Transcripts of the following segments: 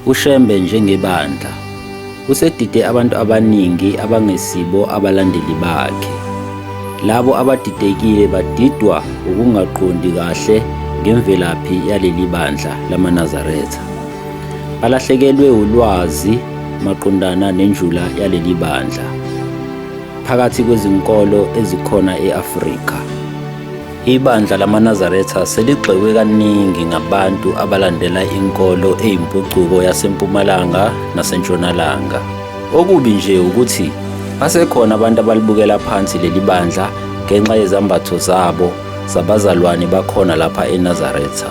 UShembe njengebandla usedide abantu abaningi abangesibo abalandeli bakhe. Labo abadidekile badidwa ukungaqondi kahle ngemvelaphi yaleli bandla lamaNazaretha. Balahlekelwe ulwazi maqondana nenjula yaleli bandla phakathi kwezinkolo ezikhona e-Afrika. Ibandla lamaNazaretha seligxekwe kaningi ngabantu abalandela inkolo eyimpucuko yaseMpumalanga naseNtshonalanga. Okubi nje ukuthi basekhona abantu abalibukela phansi leli bandla ngenxa yezambatho zabo zabazalwane bakhona lapha eNazaretha.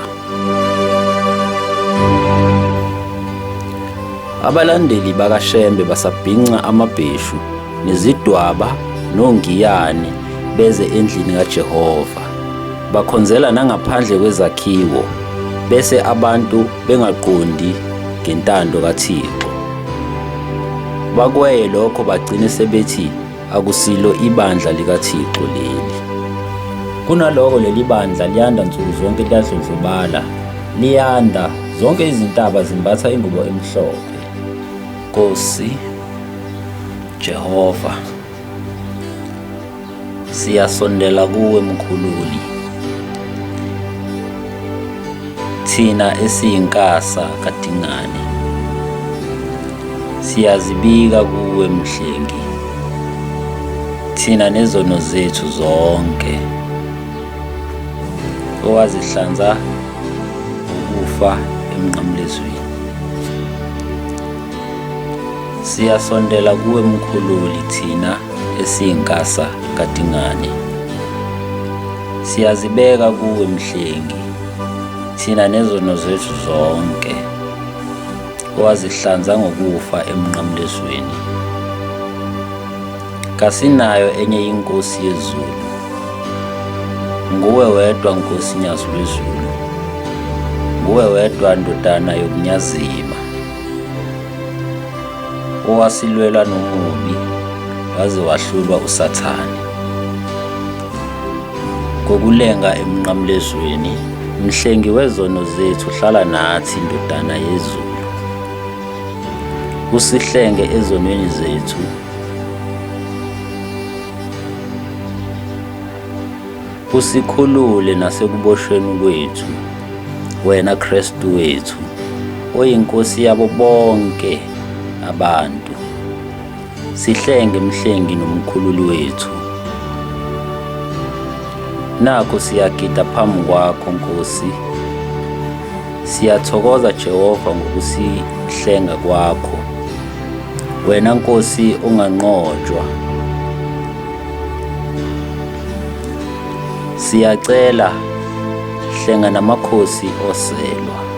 Abalandeli bakaShembe basabhinca amabheshu nezidwaba nongiyane beze endlini kaJehova. Bakhonzela nangaphandle kwezakhiwo bese abantu bengaqondi ngentando kaThixo. Bakweye lokho bagcine sebethi akusilo ibandla likaThixo leli. Kunaloko leli bandla liyanda nsuku zonke liyadlondlobala, liyanda, zonke izintaba zimbatha ingubo emhlophe. Nkosi Jehova, siyasondela kuwe Mkhululi, thina esiyinkasa kaDingane, siyazibika kuwe Mhlengi, thina nezono zethu zonke owazihlanza ngokufa emnqamlezweni. Siyasondela kuwe Mkhululi thina esiyinkasa kaDingane. Siyazibeka kuwe Mhlengi thina nezono zethu zonke owazihlanza ngokufa emnqamlezweni. Kasinayo enye inkosi yezulu. Nguwe wedwa Nkosi Nyazi lwezulu. Nguwe wedwa ndodana yokunyazima. Owasilwela nomubi waze wahlulwa uSathane. Ngokulenga emnqamlezweni, Mhlengi wezono zethu hlala nathi ndodana yezulu. Usihlenge ezonweni zethu. Usikhulule nasekuboshweni kwethu, wena Kristu wethu, oyiNkosi yabo bonke abantu. Sihlenge Mhlengi nomkhululi wethu. Nakho siyagida phambi kwakho Nkosi. Siyathokoza Jehova ngokusihlenga kwakho. Wena Nkosi onganqotshwa. Siyacela hlenga namakhosi oselwa.